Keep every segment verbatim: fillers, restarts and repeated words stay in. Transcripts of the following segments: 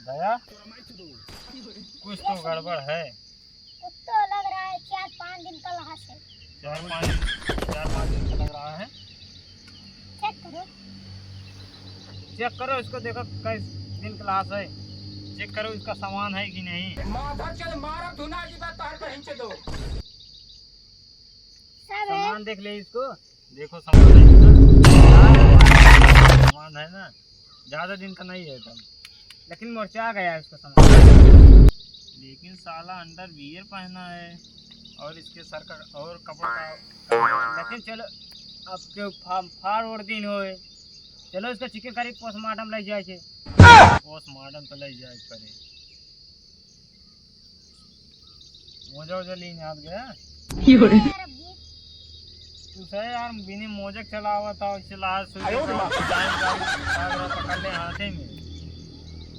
भैया, कुछ तो गड़बड़ है। कुछ तो लग रहा है, चार पाँच दिन का लहास है। चार पाँच, चार पाँच दिन का लग रहा है। चेक करो। चेक करो इसको, देखो किस दिन का लहास है। चेक करो इसका सामान है कि नहीं। माथा चल मारा धुना जी बात तार पर हिंचे दो। सब है। सामान देख ले इसको। देखो, सामान है ना? सामान है ना? ज्यादा दिन का नहीं है तब। लेकिन मोर्चा गया है उसका सामान। लेकिन साला underwear पहना है और इसके सर का और कपड़ा का, लेकिन चलो, अब क्यों फा-, फाड़ ओड़ दिन होए। चलो, इसका चिकन करी, पोस्टमार्टम ले जाए छे। पोस्टमार्टम तो ले जाए पड़े। मोजा ओजा लेने हाथ गया। क्यों रे? तू सही यार, बिना मोजा के चलावा था, इससे लाज सुई आयो रे बाप। टाइम का पकड़ ले हाथे में।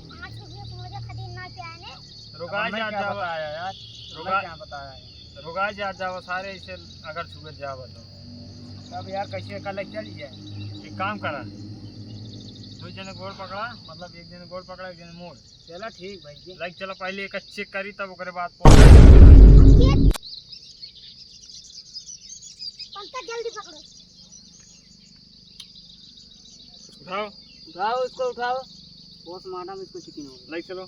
पाँच रुपये का मोजा खरीदना क्या है ने? रुका अब मैं जा क्या जावा। बताया यार? रुका, मैं क्या बताया है? रुका जा जावा सारे, इसे अगर छुए जावा तो। तब यार कैसे कल चल जाए? एक काम करा, दो जने गोड़ पकड़ा, मतलब एक जने गोड़ पकड़ा, एक जने मोड़। चला ठीक भाई जी। लाइक चला पहले एक चेक करी तब ओकरे बाद पोस्ट। पंकज जल्दी पकड़ो। उठाओ। उठाओ इसको उठाओ। पोस्टमार्टम इसको चिकन हो। लाइक चलो।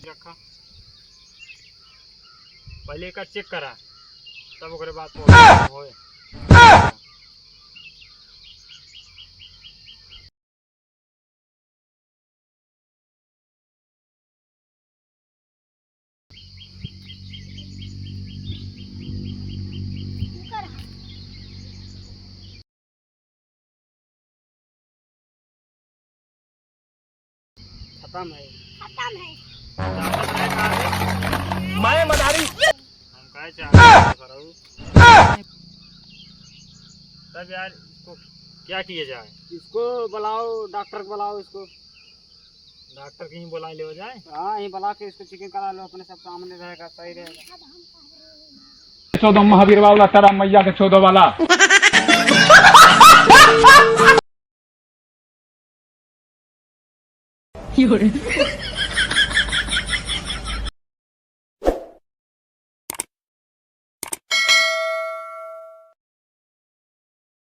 रखा। पहले एकर चेक करा, तब ओकरे बाद होए। खत्म है। खत्म है। मैं मदारी। हम काहे चाह रहे हैं, सरऊ? तब यार, इसको क्या किया जाए? इसको बुलाओ, डॉक्टर को बुलाओ इसको। डॉक्टर कहीं बुला लियो जाए। हाँ, यहीं बुला के इसको चेकिंग करा लो, अपने सब सामने रहेगा, सही रहेगा। चौदह महावीर बावला, तारा मैया के चौदह वाला।